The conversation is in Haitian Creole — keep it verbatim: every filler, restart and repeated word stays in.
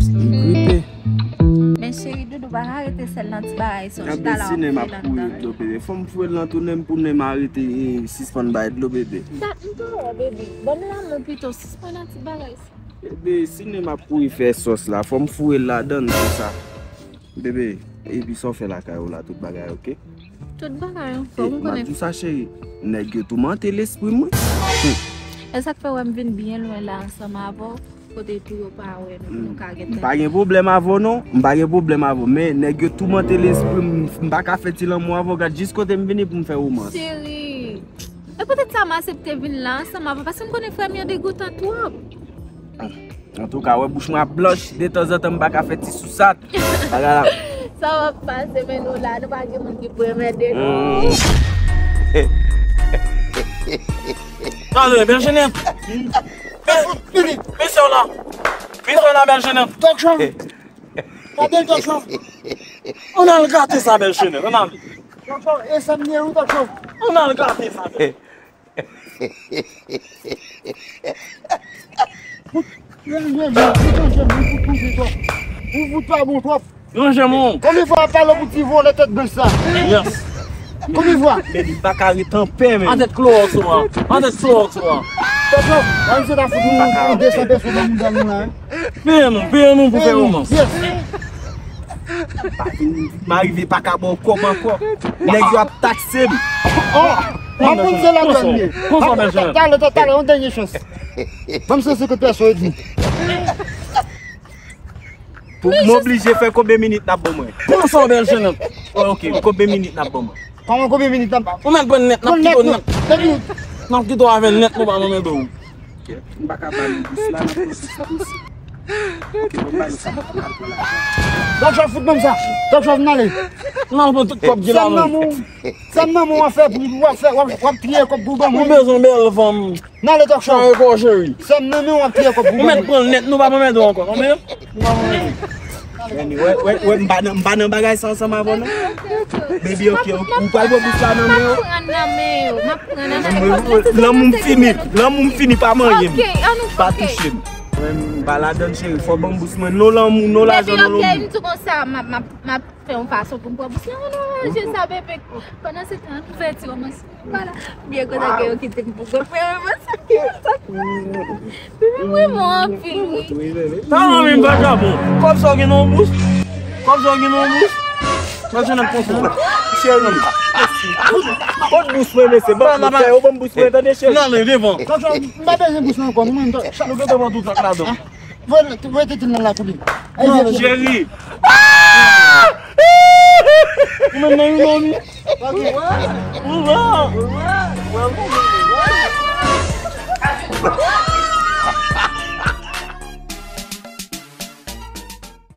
M gripe. Men cheri, Doudou pa ka rete sèl nan ti bagay sa. Gade chita la, w ap sine m ap kouri dlo, bebe. Fò m foure l nan tou nen m pou nen m arete, e, sispann bay dlo, bebe. Dat m pa wè, bebe. Ban m lanmou pito, sispann nan ti bagay sa. Bebe, sine m ap kouri fè sòs la, fò m foure l ladan l konsa. Bebe, epi sa w fè lakay ou la, tout bagay oke? Tout bagay anfòm, ou konnen. M ap di w sa, cheri. Nèg yo toumante lespri m, wi. E sa k fè w wè m vin byen lwen la ansanm avè w, kote pou yo pa wè nou, pou nou ka gen tèt. M pa gen pwoblèm avè w, non. M pa gen pwoblèm avè w. Men, nèg yo toumante lespri m, m pa ka fè ti lanmou avè w. Gad jis kote m vini pou m fè womans. Cheri, e poutèt sa m aksepte vin la ansanm avè w, paske m konnen frè m yo degoutan twòp. Antouka, wè bouch mwen ap blanch, detanzantan m pa ka fè ti sousat. Bagay la. Sa w ap pase, men nou la, nou pa gen moun ki pou enmède nou. Mm. Ale, Bèl Jenèf. Mesye w la. Mesye w la, Bèl Jenèf. Tòk Show. Gade Tòk Show. Ann al gate sa, Bèl Jenèf. Ann al. Tòk Show, e sa m ye wi, Tòk Show. Ann al gate sa, Bèl. Fout, ranje men, fout ranje men, fout ranje twòp. Ou fout pa bon twòp. Ranje men. Konbyen fwa w ap pale pou ti vòlè tèt blanch sa? Yes. Konbyen fwa? Men li pa ka ret anpè, men. An tèt Klowòks ou an. An tèt Klowòks ou an. Tèt Klowòks, an se ta fout nou, nou de san pèsòn nan mouda nou la, wi. Peye nou, peye nou pou fè womans. Yes. Pa vin, m arive pa ka ba w kòb ankò. Nèg yo ap takse m. Oh, m ap vin se la dwèt li. Konsa, Bèl Jenèf. Talè, talè, talè, yon dènye chans. Ban m san senkant pèsòn edmi. Pou m oblije fè konbyen minit n ap ban mwen? Konsa, Bèl Jenèf. Oh, ok, konbyen minit n ap ban mwen? Kòman konbyen minit n ap? Ou mèt pran nèt, n ap kite w nèt. N ap kite w avè nèt, nou pa nan men do. Ok, m pa ka ba nou bous la, n ap pran bous la osi. Ok, bon, ba nou sa, n al pran lajan. Tòk Show fout ban m sa. Tòk Show n ale. N al pran tout kòb ki la, non. Sa m nan men w ap fè pou w ap fè, w ap, w ap triye kòb pou ban mwen. Ou bezwen bèl fanm. N ale Tòk Show. Sa e kò cheri. Sa m nan men w ap triye kòb pou ban mwen. Ou mèt pran nèt, nou pa ban mèt ankò, konprann? Nou pa ban mèt. Anyway, wè, wè, m pa nan, m pa nan bagay sa ansanm avè w, non. Baby, ok, ok, ou pral pran bous la nan men yo. M ap pran nan men yo, m ap pran nan men yo. Lanmou m fini, lanmou m fini, pa manyen m. Ok, an nou pa touche m. Mwen, m pa ladann, cheri, fò ban m bous mwen. Non lanmou, non lajan, non lanmou. Baby, ok, m di konsa, m ap, m ap, m ap fè yon fason pou m pran bous la, an nou ranje sa, bebe. Pandan se tan, an nou fè ti womans. Vwala. Byen kontan ke yo kite m pou kont mwen, mwen, mwen, sa ki, sa ki. Bebe, mwen, mwen anpil, wi. Sa nan men m pa ka bon. Kòb sa w gen nan yon bous? Kòb sa w gen nan yon bous? Mwen se nan konsa. Cheri. Kot bous mwen, mesye? Ban m fè yo ban m bous mwen, tande, cheri. Nan, nan, devan. Tonton, m pa bezwen bous mwen ankò, non, mwen, tonton. Nou gen devan tout sa k ladan. Voye, voye tete nan lakou li. Cheri. Ou menm nan yon nonm.